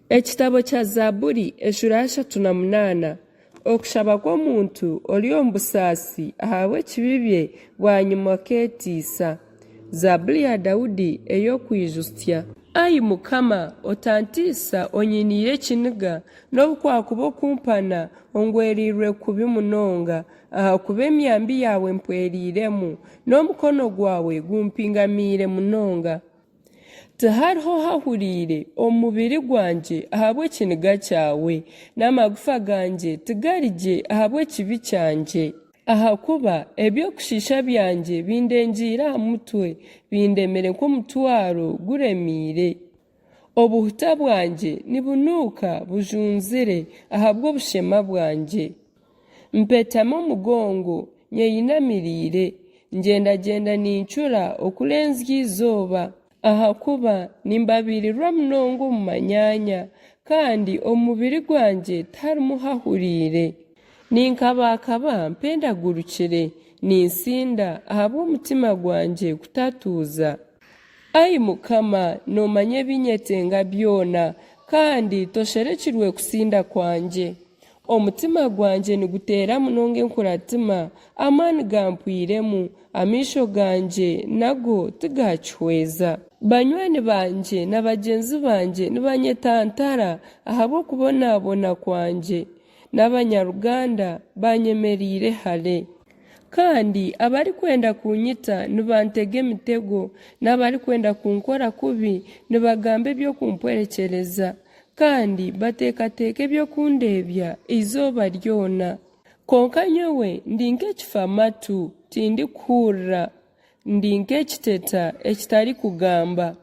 Ekitabo kya Zaaburi eshuura 38 Okushaba kw'omuntu ori omu busaasi ahabw'ekibi bye bwanyima akeeteisa. Zaaburi ya Daudi ey'okwijutsya. Ai Mukama, otantiisa onyiniire ekiniga, nobu kwakuba okumpana ongwereirwe kubi munonga, ahakuba emyambi yaawe empwereiremu, n'omukono gwawe gumpingamiire munonga. Tihariho hahuriire omu mubiri gwangye ahabw'ekiniga kyawe, n'amagufa gangye tigari gye ahabw'ekibi kyangye. Ahakuba eby'okushiisha byangye bindengyeire aha mutwe, bindemire nk'omutwaro guremeire. Obuhuta bwangye nibunuuka bujunzire ahabw'obushema bwangye. Mpetami omugongo, nyeyinamiriire, ngyendagyenda nincura okurenzya eizooba, ahakuba nimbabirirwa munonga omu manyaanya, kandi omu mubiri gwangye tiharimu hahuriire. Ninkabakaba mpendagurukire, nintsinda ahabw'omutima gwangye kutatuuza. Ai Mukama, noomanya ebi nyetenga byona, kandi tosherekirwe kutsinda kwangye. Omutima gwangye niguteera munonga enkuratima, amaani gampweiremu, amaisho gangye nago tigaakihweza. Banywani bangye na bagyenzi bangye nibanyetantara ahabw'okubonabona kwangye, n'abanyaruganda baanyemereire hare. Kandi abarikwenda kuunyita nibantega emitego, n'abarikwenda kunkora kubi nibagamba eby'okumpwerekyereza. Kandi bateekateeka eby'okundeebya eizooba ryona. Kwonka nyowe ndi nk'ekifamatu, tindikuhurira, ndi nk'ekiteta ekitarikugamba.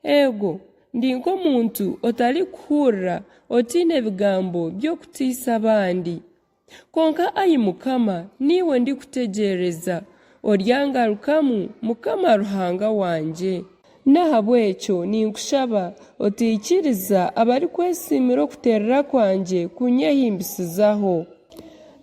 Eego, ndi nk'omuntu otarikuhurira, otaine bigambo by'okutiisa abandi. Kwonka, ai Mukama, niiwe ndikutegyereza, oryangarukamu, Mukama Ruhanga wangye. N'ahabw'ekyo ninkushaba, otaikiriza abarikwesiimira okuterera kwangye kunyehimbisizaho.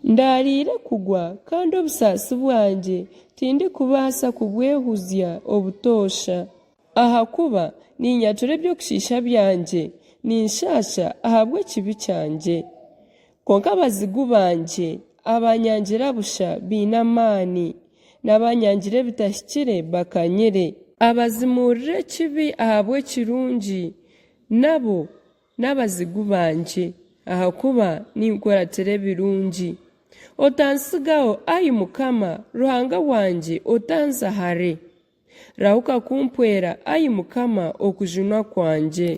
Ndaariire kugwa, kandi obusaasi bwangye tindikubaasa kubwehuzya obutoosha. Ahakuba ninyatura eby'okushiisha byangye, ninshaasha ahabw'ekibi kyangye. Kwonka abazigu bangye abanyangira busha baine amaani, n'abanyangira ebitahikire bakanyire. Abazimuurira ekibi ahabw'ekirungi, nabo n'abazigu bangye, ahakuba ninkuratira ebirungi. Otantsigaho, ai Mukama, Ruhanga wangye, otanza hare. Rahuka kumpwera, ai Mukama, okujunwa kwangye.